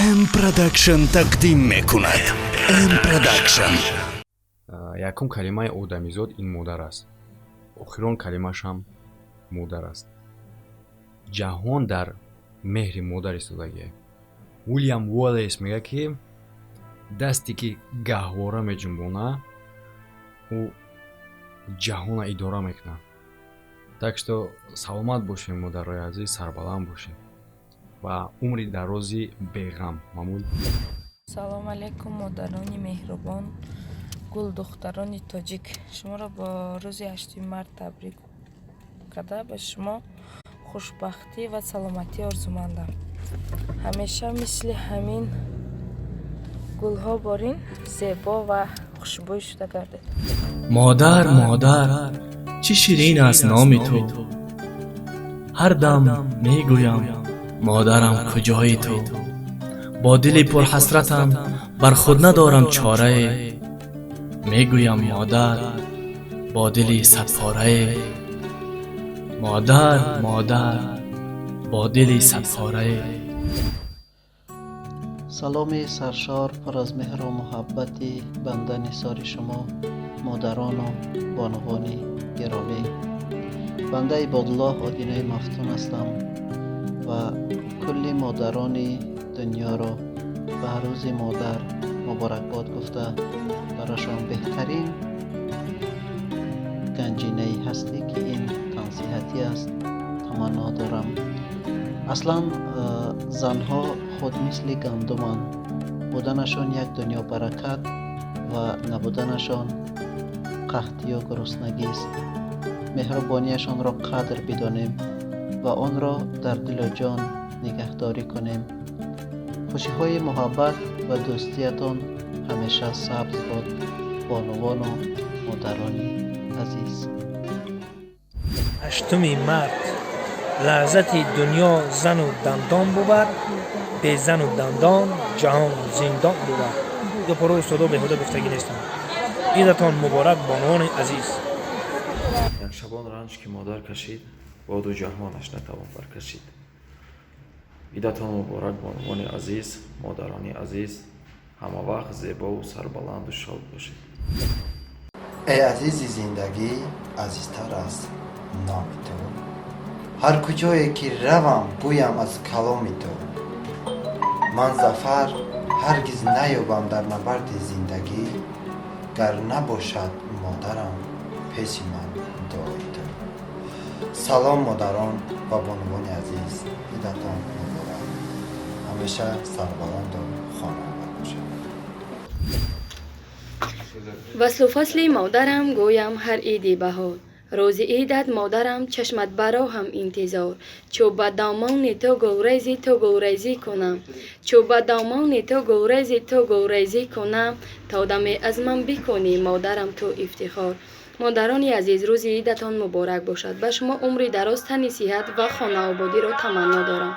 М Продакшн тақдим мекунад. М Продакшн. Якум калимаи одамизод ин модар аст, охирон калимааш ҳам модар аст. Ҷаҳон дар меҳри модар истодагие. Уилям Уоллес мегӯяд, ки дасте ки гаҳвора меҷунбона, ӯ ҷаҳона идора мекунад. Так что саломат бошем, модарои азиз, сарбаланд бошем ва умри дарози беғам мамул. Салом алейкум, модарони меҳрубон, гулдухтарони тоҷик! Шуморо бо рӯзи 8-уми март табрик карда, ба шумо хушбахтӣ ва саломатӣ орзумандам. Ҳамеша мисли ҳамин гулҳо борин, зебо ва хушбӯй шуда гардед. Модар, модар, чӣ ширин аст номи ту! Ҳар дам мегӯям: модарам, куҷои ту? Бо дили пурҳасратам бар худ надорам чорае. Мегӯям модар бо дили садпорае. Модар, модар, бо дили садпорае. Саломи саршор пур аз меҳру муҳаббати банда нисори шумо, модарону бонувони гиромӣ. Банда Ибодуллоҳ Одинаи Мафтун ҳастам ва кулли модарони дунёро ба Рӯзи модар муборакбод гуфта, барашон беҳтарин ганҷинаи ҳастӣ, ки ин тансиҳатӣ аст, таманно дорам. Аслан занҳо худ мисли гандуманд: буданашон як дунё баракат ва набуданашон қаҳтию гуруснагист. Меҳрубонияшонро қадр бидонем ва онро дар дилу ҷон нигаҳдорӣ кунем. Хушиҳои муҳаббат ва дӯстиятон ҳамеша сабз бод, бонувону модарони азиз. 8-уми март лаззати дунё зану дандон бувад, безану дандон ҷаҳон зиндон бувад. Гапҳоро устодо беҳуда гуфтагӣ нестанд. Идатон муборак, бонувони азиз! Як шабон ранҷ, ки модар кашид, боду ҷаҳонаш натавон баркашид. Идатон муборак, бонувони азиз, модарони азиз! Ҳамавақт зебову сарбаланду шод бошед. Эй азизи зиндагӣ, азизтар аз номи ту, ҳар куҷое ки равам, гӯям аз каломи ту. Ман зафар ҳаргиз наёбам дар набарди зиндагӣ, гар набошад, модарам, пеши ман дуои ту. Салом, модарон ва бонувони азиз! Идатон муборак, ҳамеша сарбаланду хонаобод бошед. Васлу фасли модарам гӯям ҳар иди баҳор. Рӯзи идат, модарам, чашмат бароҳам интизор. Чу ба домони ту гулрези ту гулрезӣ кунам, чу ба домони ту гулрези ту гулрезӣ кунам, то даме аз ман бикунӣ, модарам, ту ифтихор. Модарони азиз, рӯзи идатон муборак бошад! Ба шумо умри дароз, тани сиҳат ва хонаободиро таманно дорам.